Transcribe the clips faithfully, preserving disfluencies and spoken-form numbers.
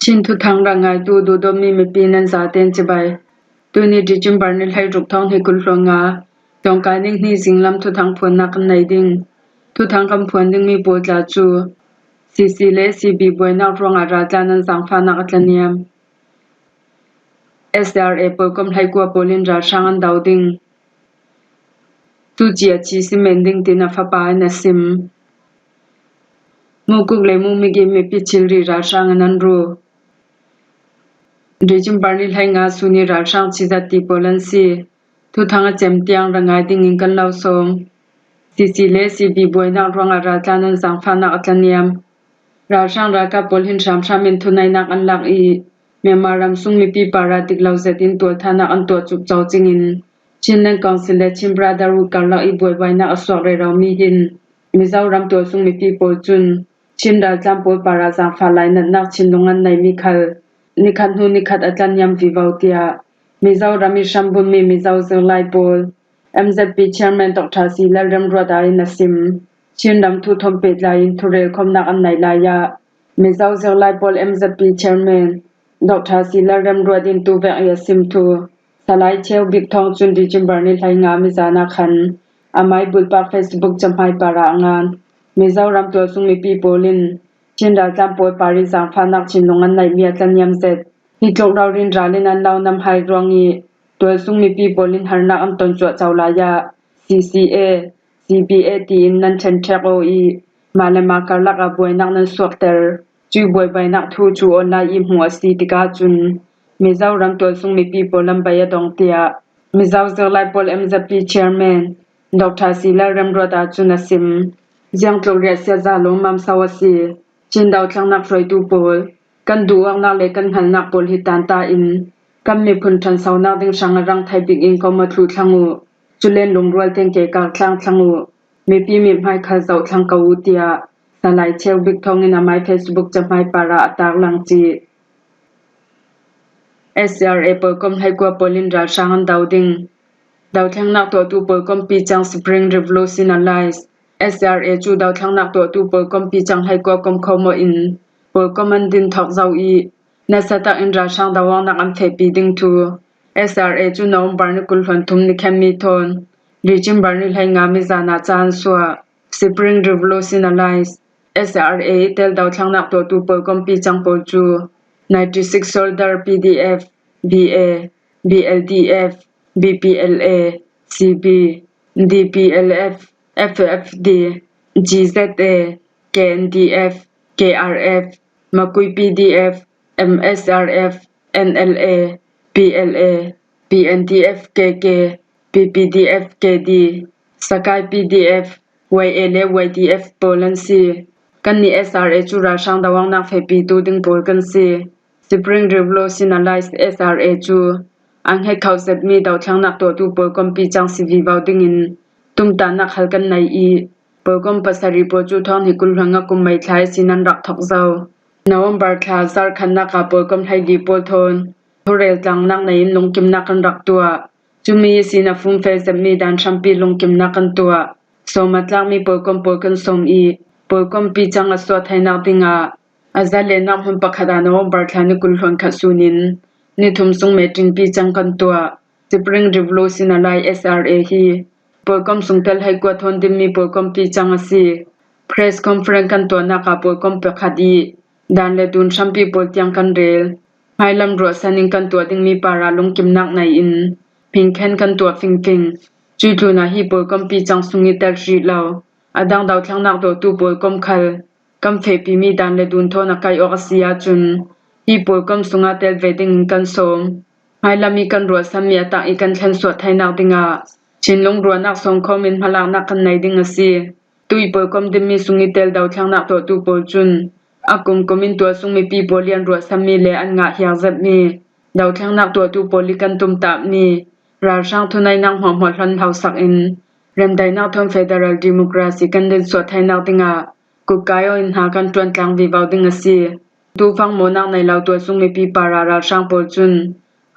Chin thuthang rangngaitu duhdawtmi mipi nan zaten cibai. Tuni December ni hleiruk thawng hnih kul hluan nga, Tonkai ning hni zinglam thuthang phuannak kan nei ding. Thuthang kan phuan dingmi pawl tla cu C C le C B buainak ruangah raltlan an zaangfahnak a tlaniam. S R A pawlkom hleikua pawl in ralhrang an do ding. Tuci a ci si men ding tin a fapa in a sim. Mukuk le Mumigi mipi thilri ralhrang in an ru. December ni hleinga suni ralhrang cizat ti pawl an si. Thuthang a cem tiang rangai dingin kan lo sawm. C C le C B buainak ruangah raltlan an zaangfahnak a tlaniam. Ralhrang ralkap pawl hin hramhram in thunainak an lak i, Myanmar ram sung mipi parah dik lo zetin tualthanak an tuah cukco cingin, Chinland Council le Chin Brotherhood karlak i buaibuainak a suak reromi hin Mizoram tualsung mipi pawl cun Chin raltlan pawl parah zaangfah lainatnak thinlung an neimi khal nikhat hnu nikhat a tlaniam vivo, tiah Mizoram i hrambunmi Mizo zirlai pawl M Z P Chairman Doctor C Lalremruat in a sim. Chin ram thu thawn pehtlai in thurel khawmnak an nei lai ah Mizo zirlai pawl M Z P Chairman Doctor C Lalremruat in tuvek i a sim thu Salai Cheu Bik Thawng cun December ni hleinga mizan ah khan amai bulpak Facebook cahmai parah a ngan. Mizoram tualsung mipi pawl in Chin raltlan pawl parih zaangfahnak thinlung an neihmi a tlaniam zet. Hi tluk ralrin ral in an lo namhai ruang i tualsung mipi pawl in harnak an ton cuahco lai ah C C A, C B A tiin nan ṭhenṭhek aw i, mah le mah karlak ah buainak nan suakter. Cuih buaibuainak thu cu online i hmuh a si tikah cun Mizoram tualsung mipi pawl an bei a dong, tiah Mizo zirlai pawl M Z P Chairman Doctor C Lalremruat cun a sim. Ziangtluk riahsiat za lawmmam so a si. Chin dothlennak hruaitu pawl, kan duhawknak le kan hngalhnak pawl hi tanta in kan miphun ṭhansonak ding hrang a rang thei bik in kom aw thluh thlang uh. Culen lungrual tengke kar tlang thlang uh. Mipi mithmai khal zoh thlang ko uh, tiah Salai Cheu Bik Thawng in amai Facebook cahmai parah a tarlang cih. S R A pawlkom hleikua pawl in ralhrang an do ding. Dothlennak tuahtu pawlkompi cang Spring Revolution Alliance, S R A cu dothlennak tuahtu pawlkompi cang hleikua komkhawm in pawlkom an din thawk zo i, nasa tak in ralhrang doawknak an fehpi ding thu S R A cu November ni kul hluan thum ni khenmi thawn December ni hleinga mizan ah ca an suah. Spring Revolution Alliance, S R A i tel dothlennak tuahtu pawlkompi cang pawl cu ninety six Soldier P D F, B A, B L D F, B P L A, C B, D P L F, F F D, G Z A, K N D F, K R F, Makui P D F, M S R F, N L A, P L A, P N D F K K, P P D F K D, Sakai P D F, Y A le Y D F pawl an si. Kannih S R A cu ralhrang doawknak fehpitu ding pawl kan si. Spring Revolution Alliance, S R A cu a hngetkhoh zetmi dothlennak tuahtu pawlkompi cang si vivo dingin tumtahnak hal kan nei i, pawlkom pasarih pawl cu thawng hnih kul hluan nga kum May thla ihsin an rak thawk zo. November thla zarhkhatnak ah pawlkom hleili pawl thawn thurel tlangnak nei in lungkimnak kan rak tuah. Cumi ihsin a fumfe zetmi dan hrampi lungkimnak kan tuah. Sawm a tlakmi pawlkom pawl kan sawm i, pawlkompi cang a suah theinak dingah a zalennak hmun pakhat ah November thla ni kul hluan khat sun in ni thum sung meetingpi cang kan tuah. Spring Revolution Alliance, S R A hi pawlkom sungtel hleikua thawn dinmi pawlkompi cang a si. Press conference kan tuahnak ah pawlkom pakhat i dan le dun hrampi pawl tiang kan rel. Hmailam ruahsan in kan tuah dingmi parah lungkimnak nei in hmingkhen kan tuah fingfing. Cuih tlunah hi pawlkompi cang sung i tel hrih lo a dang dothlennak tuahtu pawlkom khal kan fehpimi dan le dun thawn a kaih awk a si ahcun hi pawlkom sungah tel ve dingin kan sawm. Hmailam i kan ruahsanmi a tak i kan thlensuah theinak dingah thinlung ruahnak sawmkhawm in hmalaknak kan nei ding a si. Tui pawlkom dinmi sung i tel dothlennak tuahtu pawl cun a kumkum in tualsung mipi pawl i an ruahsanmi le an ngah hiar zetmi dothlennak tuahtu pawl i kan tumtahmi ralhrang thunainak hmuahhmuah hlon hlosak in remdaihnak thawn federal democracy kan dinsuah theinak dingah kutkai aw in hna kan ṭuantlang vivo ding a si. Tufang mawhnak nei lo tualsung mipi parah ralhrang pawl cun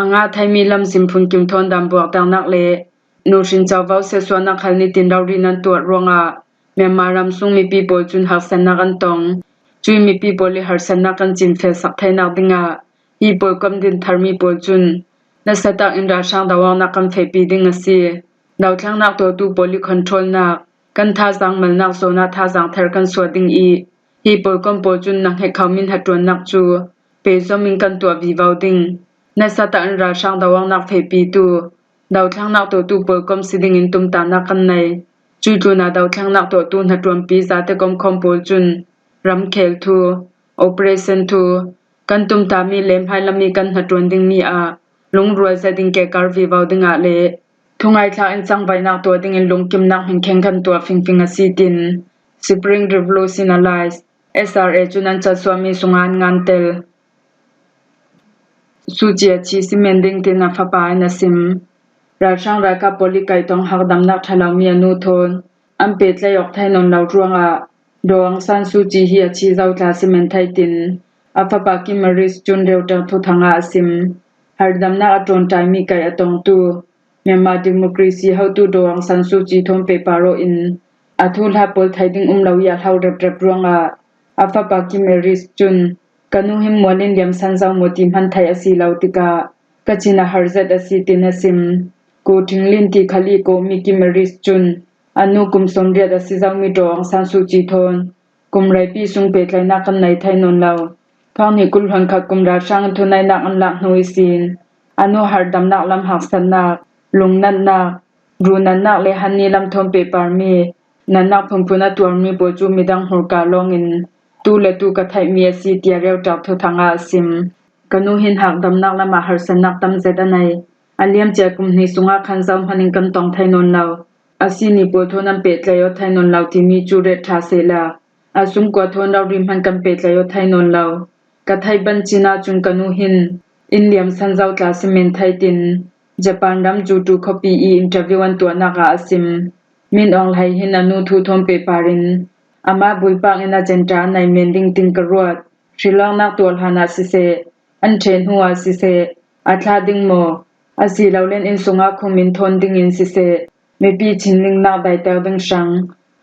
a ngah theimi lamzin phunkim thawn dan buakternak le nuhrin covo siatsuahnak hal nitin rori nan tuah ruangah Myanmar ram sung mipi pawl cun haksatnak an tong. Cui mipi pawl i harsatnak kan cinfelsak theinak dingah hi pawlkom din tharmi pawl cun nasatak in ralhrang doawknak kan fehpi ding a si. Dothlennak tuahtu pawl i controlnak, kan thazaang malnak zawn ah thazaang thar kan suah ding i hi pawlkom pawl cun na hngekho min hnaṭuannak cu pehzom in kan tuah vivo ding. Nasatak in ralhrang doawknak fehpitu, dothlennak tuahtu pawlkom si dingin tumtahnak kan nei. Cui tlunah dothlennak tuahtu hnaṭuanpi zate komkhawm pawl cun ramkhel thu, operation thu, kan tumtahmi le hmailam i kan hnaṭuan dingmi ah lungrual zet in kekar vivo dingah le thungaithlak in cangvaihnak tuah dingin lungkimnak hminkheng kan tuah fingfing a si, tin Spring Revolution Alliance, S R A, cun an calsuahmi sungah an ngantel. Suu Kyi a thi si men ding tin a fapa in a sim. Ralhrang ralkap pawl i kaihtuah hakdamnak ṭha lomi a nu thawn an pehtlaih awk thei nawn lo ruangah Daw Aung San Suu Kyi hi a thi zo tla si men thei tin a fapa Kim Aris cun reuter thuthang ah a sim. Hardamnak a ṭawnṭaimi kaih a tongtu Myanmar democracy hotu Daw Aung San Suu Kyi thawn pehpar aw in a thuhla pawl thei ding um lo i a hlo reprep ruangah a fapa Kim Aris cun ka nu hin mual in liamsan zo maw ti hman theih a si lo tikah ka thin a har zet a si, tin a sim. Ko Thing Lin ti khal i kawhmi Kim Aris cun a nu kum sawmriat a si zomi Daw Aung San Suu Kyi thawn kum reipi sung pehtlaihnak kan nei thei nawn lo. Thawng hnih kul hluan khat kum ralhrang in thuneihnak an lak hnu ihsin a nu hardamnak lam haksatnak, lungnatnak, runatnak le hanni lam thawn pehparmi natnak phunphun a tuarmi pawl cu midang hmurka lawngin tu le tu ka theihmi a si, tiah reuter thuthang ah a sim. Ka nu hin hakdamnak lamah harsatnak tam zet a nei. A liamcia kum hnih sungah khan zohman in kan tong thei nawn lo. A sini pawl thawn an pehtlaih aw thei nawn lo timi cu ret ṭha sehla a sungkua thawn rori hman kan pehtlaih aw thei nawn lo. Ka theih ban cin ahcun ka nu hin in liamsan zo tla si men thei, tin Japan ram Jutu khuapi i interview an tuahnak ah a sim. Min Aung Hlaing hin a nu thu thawn pehpar in amah buipak in a center a nei men ding tin ka ruat. Hrilawknak tuah hlan ah siseh, an ṭheh hnu ah siseh, a thlah ding maw, asilole inn sungah khum in thawn dingin siseh, mipi thinlingnak daiter ding hrang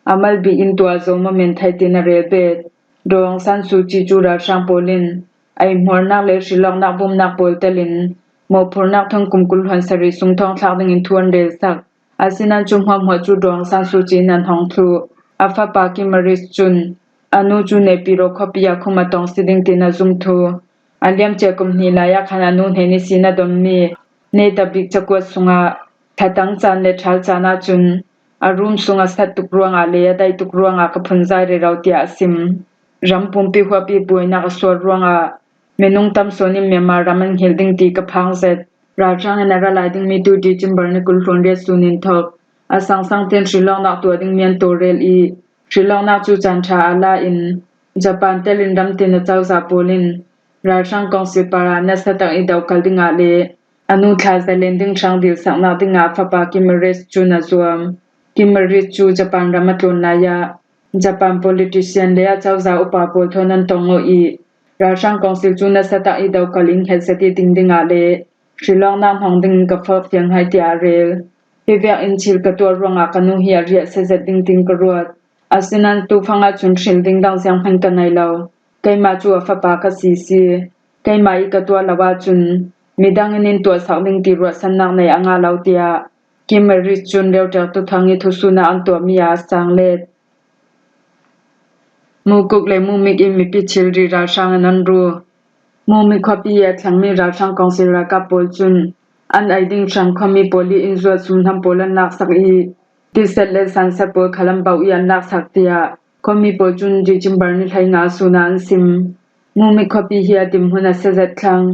a mal bik in tuah zo maw men thei, tin a rel bet. Daw Aung San Suu Kyi cu ralhrang pawl in a ihmuarnak le hrilawknak bumnak pawl telin mawhphurnak thong kum kul hluan sarih sung thawngthlak dingin thu an relsak. Asinain cu hmuahhmuah cu Daw Aung San Suu Kyi in an hong thluh. A fapa Kim Aris cun a nu cu Naypyidaw khuapi ah khum a tong si ding tin a zumh thu. A liamcia kum hnih lai ah khan a nu hnen ihsin a donmi netabik cakuat sungah thatang caan le ṭhal caan ahcun a rum sung a sat tuk ruangah le a daih tuk ruangah ka phunzai rero, tiah a sim. Ram pumpi huap i buainak a sual ruangah minung tam sawn in Myanmar ram an hngilh ding ti ka phang zet. Ralhrang in a ra lai dingmi tu December ni kul hluan riat sun in thawk a sangsang tein hrilawknak tuah dingmi an tawlrel i hrilawknak cu caan ṭha aa la in Japan telin ram tin a cozah pawl in ralhrang kawngsil parah nasa tak i dokal dingah le a nu thla zalen ding hrang dilsaknak dingah a fapa Kim Aris cun a zuam. Kim Aris cu Japan ram a tlawn lai ah Japan politician le a cozah upa pawl thawn an tong aw i ralhrang kawngsil cu nasa tak i dokal in hnget zet i ding dingah le hrilawknak hnong dingin ka forhfial hna, tiah a rel. Hi vekin thil ka tuah ruangah ka nu hi a riahsia zet ding tin ka ruat. Asinain tu fang ahcun hril ding dang zianghman ka ngei lo. Keimah cu a fapa ka si si. Keimah i ka tuah lo ahcun midang in in tuahsak ding ti ruahsannak nei a ngah lo, tiah Kim Aris cun reuter tuthang i thusun ah an tuahmi ah a sang let. Mukuk le Mumik in mipi thilri ralhrang in an ru. Mumik khuapi i a thlengmi ralhrang kawngsil ralkap pawl cun an ei ding hrang khuami pawl i innzuat sumhnam pawl an laksak i tiset le sanset pawl khal an bauh i an laksak, tiah khuami pawl cun December ni hleinga sun ah an sim. Mumik khuapi hi a dinhmun a si zet thlang.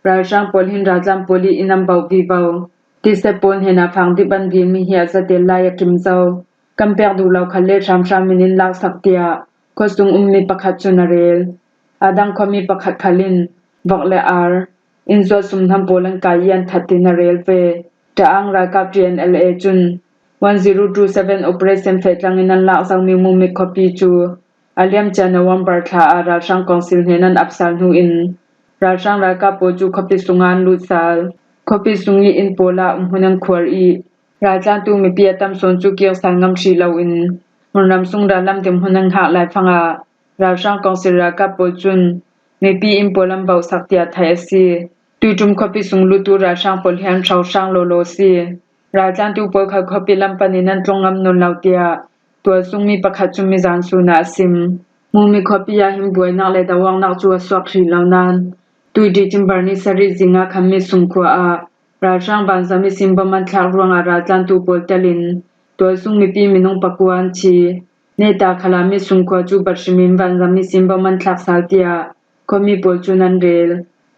Ralhrang pawl hin raltlan pawl i inn an bauh vivo. Tiset pawl hnenah fangdip an dilmi hi a zatel lai a kim zo. Kan pek duh lo khat le hramhram in in laksak, tiah khuasung ummi pakhat cun a rel. A dang khuami pakhat khal in vok le ar, innzuat sumhnam pawl an kai i an that, tin a rel ve. Ṭaang ralkap T N L A cun one zero two seven operation feh tlang in an lak zomi Mumik khuapi cu a liamcia November thla ah ralhrang kawngsil hnen an ap sal hnu in ralhrang ralkap pawl cu khuapi sungah an lut sal. Khuapi sung i inn pawl ah umhmun an khuar i raltlantu mipi a tam sawn cu kir sal ngam hrih loin hmunram sung rallam dinhmun an hngak laifang ah Ralhrang Kawngsil ralkap pawl cun mipi inn pawl an bauhsak tiah theih a si. Tuiṭum khuapi sung lutu ralhrang pawl hi an hrohrang lawlaw a si. Raltlangtu pawl kha khuapi lam panin an tlung ngam nawn lo tiah tualsungmi pakhat cu mizan sun ah a sim. Mumi khuapi ah hin buainak le doawknak cu a suak hrih lo nain tui December ni sarih zing ah khan Mitsung khua ah ralhrang vanzam ihsin bom an thlak ruangah raltlangtu pawl telin tualsung mipi minung pakua an thi. Neta khal ah Mitsung khua cu bat hrim in vanzam ihsin bom an thlak sal tiah khuami pawl cun an rel.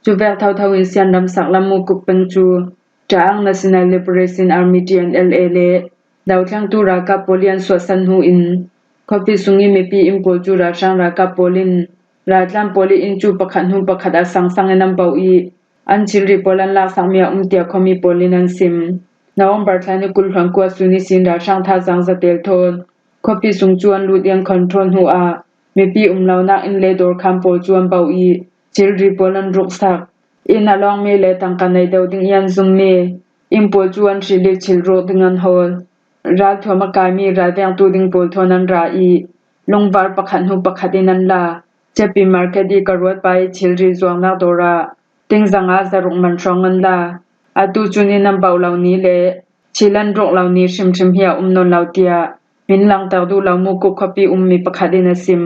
Cuvek thotho in Shan ramsak lam Mukuk peng cu Ta'ang National Liberation Army, T N L A, le dothlengtu ralkap pawl i an suahsan hnu in khuapi sung i mipi inn pawl cu ralhrang ralkap pawl in raltlan pawl i inn cu pakhat hnu pakhat ah sangsang in an bauh i an thilri pawl an laksakmi a um tiah khuami pawl in an sim. November thla ni kul hluan kua sun ihsin ralhrang thazaang zatel thawn khuapi sung cu an lut i an control hnu ah mipi um lonak inn le dawrkham pawl cu an bauh i thilri pawl an ruksak. Inn a lawngmi le tangka nei deuh ding i an zummi inn pawl cu an hrih i thil ruk ding an hawl. Ralthuam a kaimi ralvengtu ding pawl thawn an ra i lungvar pakhat hnu pakhat in an la. Chapi market i ka ruat pa i thilri zuaknak dawr ah tingzang ah zaruk man hrawng an la. Atu cun inn an bauh lo ni le thil an ruk lo ni hrimhrim hi a um nawn lo tiah min langter duh lo Mukuk khuapi ummi pakhat in a sim.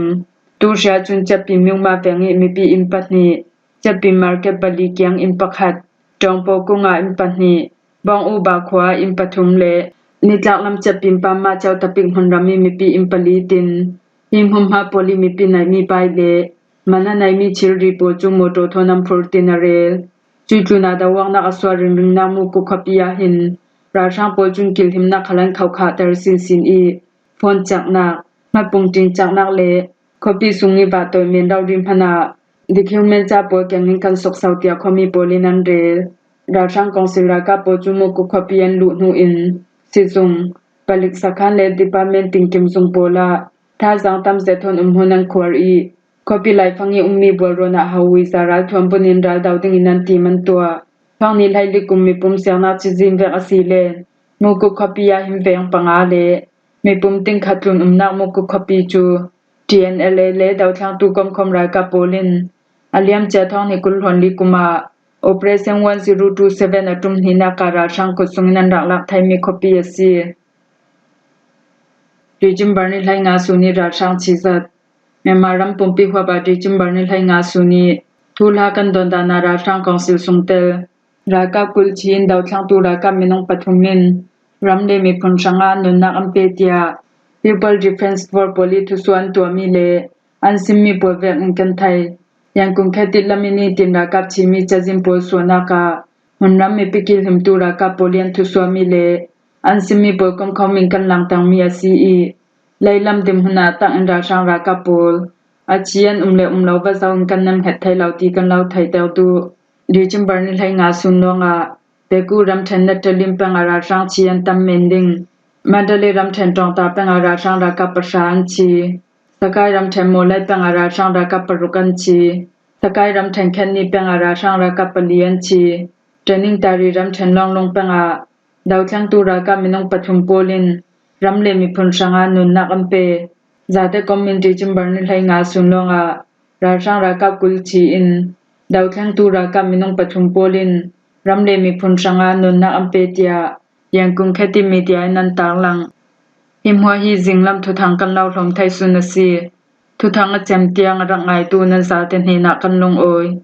Tu hriah cun Chapi Myuma veng i mipi inn pahnih, Chapi market pali kiang inn pakhat, Ṭawngpaw kung ah inn pahnih, Bawng Uba khua ah inn pathum le nitlak lam Chapi Pamma Cau Tapik hmunram i mipi inn pali tin hi hmunhma pawl i mipi naihmi bike le man a neimi thilri pawl cu mawṭaw thawn an phur tin a rel. Cuih tlunah doawknak a sual ringringnak Mukuk khuapi ah hin ralhrang pawl cun kilhimnak khal an khohkhahter sinsin i phone caknak, hmatpung ṭin caknak le khuapi sung i vahtoih men rori hmanh ah dik hiumen ca pawl keng in kan sukso tiah khuami pawl in an rel. Ralhrang kawngsil ralkap pawl cu Mukuk khuapi an luh hnu in sizung, palik sakhan le department tinkim zung pawl ah thazaang tam zet thawn umhmun an khuar i khuapi laifang i ummi bualrawn ah hauwi za ralthuam bunin raldo dingin an tim an tuah. Fangni hleili kum mipum siangnak cizin vek a si le Mukuk khuapi ah hin veng panga le mipum tingkhat tlun umnak Mukuk khuapi cu T N L A le dothlengtu komkhawm ralkap pawl in a liamcia thawng hnih kul hluan li kum ah Operation one zero two seven a ṭum hnihnak ah ralhrang kut sungin an rak lak theimi khuapi a si. December ni hleinga sun i ralhrang chizat. Myanmar ram pumpi huap ah December ni hleinga sun i thuhla kan don dan ah ralhrang kawngsil sungtel ralkap kul thi in dothlengtu ralkap minung pathum in ram le miphun hrangah nunnak an pe tiah People Defence Force pawl i thusuah an tuahmi le an simmi pawl vek in kan thei. Yangon khetit lam i nitin ralkap thimi cazin pawl suahnak ah hmunram mipi kilhimtu ralkap pawl i an thusuahmi le an simmi pawl komkhawm in kan langtermi a si i leilam dinhmun ah tak in ralhrang ralkap pawl a thi an um le um lo va zoh in kan nan hnget thei lo ti kan lo theiter duh. December ni hleinga sun lawngah Pegu ramṭhen Natalin peng ah ralhrang thi an tam men ding. Mandalay ramṭhen Ṭawngta peng ah ralhrang ralkap pahra an thi. Sakai ramṭhen Mawlai peng ah ralhrang ralkap paruk an thi. Sakai ramṭhen Khenni peng ah ralhrang ralkap pali an thi. Tanintharyi ramṭhen Lawnglung peng ah dothlengtu ralkap minung pathum pawl in ram le miphun hrangah nunnak an pe. Zate kom in December ni hleinga sun lawngah ralhrang ralkap kul thi in dothlengtu ralkap minung pathum pawl in ram le miphun hrangah nunnak an pe tiah Yangon khetit media in an tarlang. Hi hmuah hi zinglam thuthang kan lo hlawm thei sun a si. Thuthang a cem tiang a rak ngaitu nan zate hnenah kan lungawi.